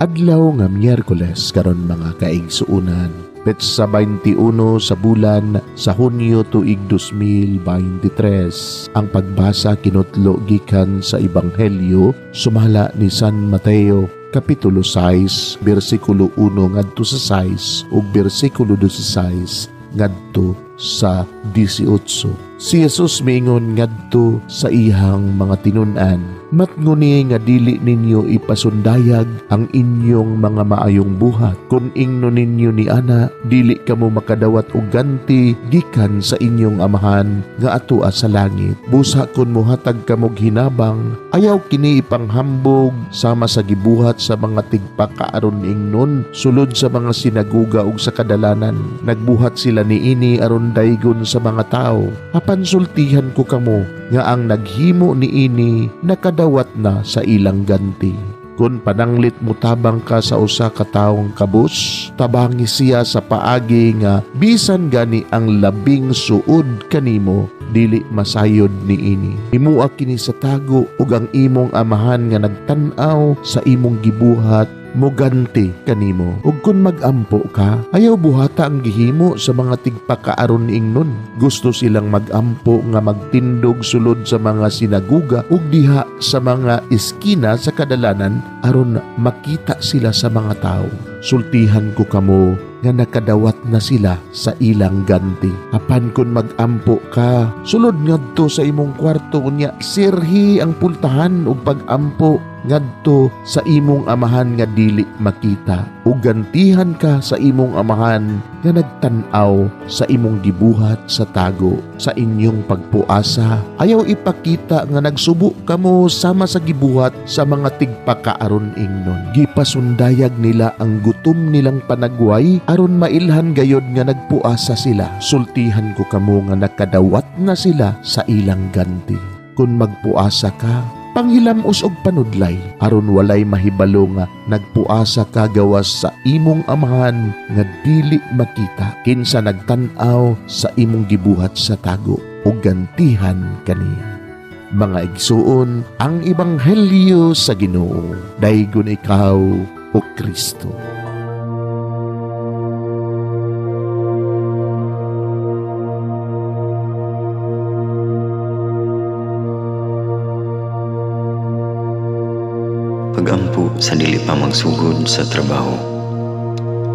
Adlaw nga Miyerkules karon, mga kaigsuonan. Petsa 21 sa bulan sa Hunyo, tuig 2023. Ang pagbasa kinutlo gikan sa Ebanghelyo sumala ni San Mateo, Kapitulo 6, bersikulo 1 ngadto sa 6 ug bersikulo 16 ngadto sa 18. Si Jesus miingon ngadto sa iyang mga tinun-an, "Matnguni nga dili ninyo ipasundayag ang inyong mga maayong buhat. Kung ingno ninyo ni ana, dili kamo makadawat og ganti gikan sa inyong Amahan nga atoa sa langit. Busa kun mohatag kamog hinabang, ayaw kini ipanghambog sama sa gibuhat sa mga tigpakaaron ingnon sulod sa mga sinaguga ug sa kadalanan. Nagbuhat sila niini aron daygon sa mga tao. Apan sultihan ko kamo nga ang naghimo niini nakadawat na sa ilang ganti. Kung pananglit motabang ka sa usa ka tawong kabus, tabangi siya sa paagi nga bisan gani ang labing suod kanimo dili masayod niini. Himua kini sa tago ug ang imong Amahan nga nagtan-aw sa imong gibuhat moganti kanimo. Ug kun magampo ka, ayaw buhata ang gihimo sa mga tigpakaaron ingnon. Gusto silang magampo nga magtindog sulod sa mga sinaguga ug diha sa mga eskina sa kadalanan aron makita sila sa mga tao. Sultihan ko kamo nga nakadawat na sila sa ilang ganti. Apan kun magampo ka, sulod ngadto sa imong kwarto, unya sirhi ang pultahan ug pag-ampo ngadto sa imong Amahan nga dili makita, ug gantihan ka sa imong Amahan nga nagtan-aw sa imong gibuhat sa tago. Sa inyong pagpuasa, ayaw ipakita nga nagsubo kamo sama sa gibuhat sa mga tigpakaaron ingnon. Gipasundayag nila ang gutom nilang panagway aron mailhan gayod nga nagpuasa sila. Sultihan ko kamo nga nakadawat na sila sa ilang ganti. Kung magpuasa ka, panghilamos og panudlay aron walay mahibalo nga nagpuasa ka gawas sa imong Amahan nga dili makita, kinsa nagtan-aw sa imong gibuhat sa tago, ug gantihan kani." Mga igsuon, ang ebanghelyo sa Ginoo. Daygon ikaw, o Kristo. Pagampo sa dili pa magsugod sa trabaho.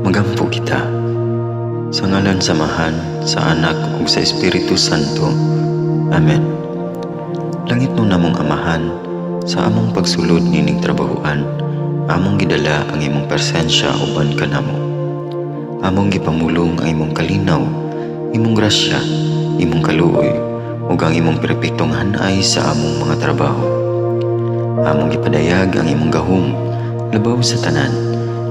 Magampo kita. Sa ngalan sa Amahan, sa Anak ug sa Espiritu Santo. Amen. Langitnon namong Amahan, sa among pagsulod nining trabahoan, among gidala ang imong presensya uban kanamo. Among gipamulong ang imong kalinaw, imong grasya, imong kaluoy, ug ang imong perpektong hanay sa among mga trabaho. Among gipadayag ang imong gahom labaw sa tanan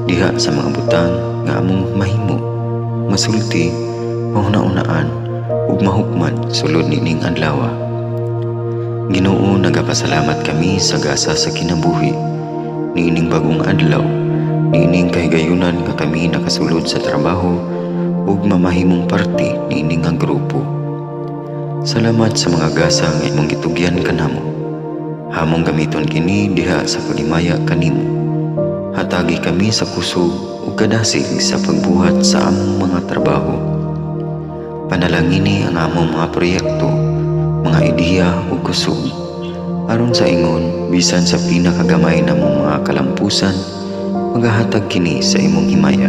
diha sa mga butang nga among mahimo, masulti, mahuna-unaan ug mahukman sulod nining adlaw. Ginoo, nagapasalamat kami sa gasa sa kinabuhi niining bagong adlaw, niining kahigayunan nga kami nakasulod sa trabaho ug mamahimong parte niini nga grupo. Salamat sa mga gasa nga imong gitugyan kanamo. Among gamiton kini diha sa paghimaya kanimo. Hatagi kami sa kusog ug kadasig sa pagbuhat sa among mga trabaho. Panalangini ang among mga proyekto, mga ideya ug kusog. Aron sa ingon, bisan sa pinakagamay namong mga kalampusan, magahatag kini sa imong himaya.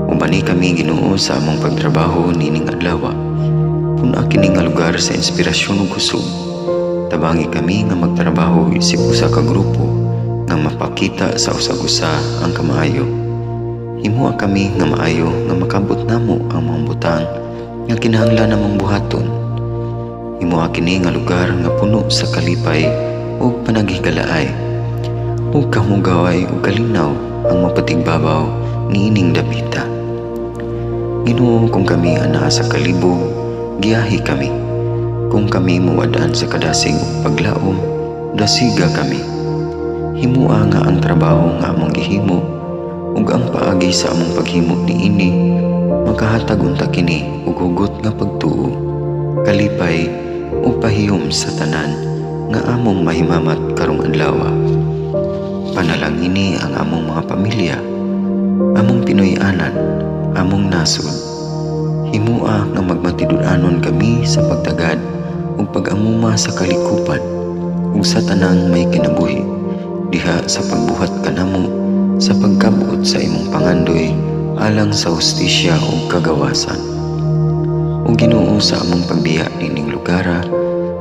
Ubani kami, Ginoo, sa among pagtrabaho nining adlaw. Pun-a kini nga lugar sa inspirasyon ug kusog. Tabangi kami nga magtrabaho isip usa ka grupo nga mapakita sa usag-usa ang kamaayo. Himoa kami nga maayo nga makabot namo ang mga butang nga kinahanglan namong buhaton. Himoa kini nga lugar nga puno sa kalipay ug panaghigalaay. Ug kahugaway ug kalinaw ang mapatigbabaw niining dapita. Ginoo, kung kami anaa sa kalibog, giyahi kami. Kung kami muwad-an sa kadasig ug paglaom, dasiga kami. Himua nga ang trabaho nga among gihimo ug ang paagi sa among paghimo niini makahatag unta kini og hugot nga pagtuo, kalipay ug pahiyom sa tanan nga among mahimamat karong adlaw. Panalangin Panalangini ang among mga pamilya, among Pinoy-anan, among nasod. Himua nga magmatinud-anon kami sa pagtagad ug pag-amuma sa kalikupan ug sa tanang may kinabuhi diha sa pagbuhat kanamo sa pagkabot sa imong pangandoy alang sa hustisya ug kagawasan. O Ginoo, sa among pagbiya niining lugara,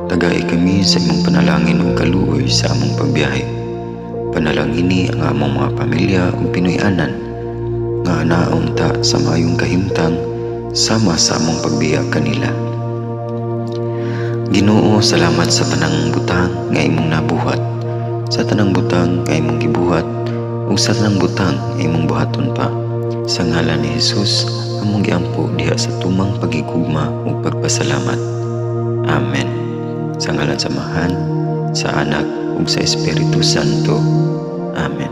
tagai kami sa imong panalangin ug kaluoy sa among pagbiyahe. Panalangini ang among mga pamilya ug Pinoy-anan nga anaon ta sa maayong kahimtang sama sa among pagbiya kanila. Ginoo, salamat sa tanang butang nga imong nabuhat, sa tanang butang nga imong gibuhat, ug sa tanang butang nga imong buhaton pa. Sa ngalan ni Jesus, among giampo diha sa tumang pagigugma ug pagpasalamat. Amen. Sa ngalan sa Amahan, sa Anak ug sa Espiritu Santo. Amen.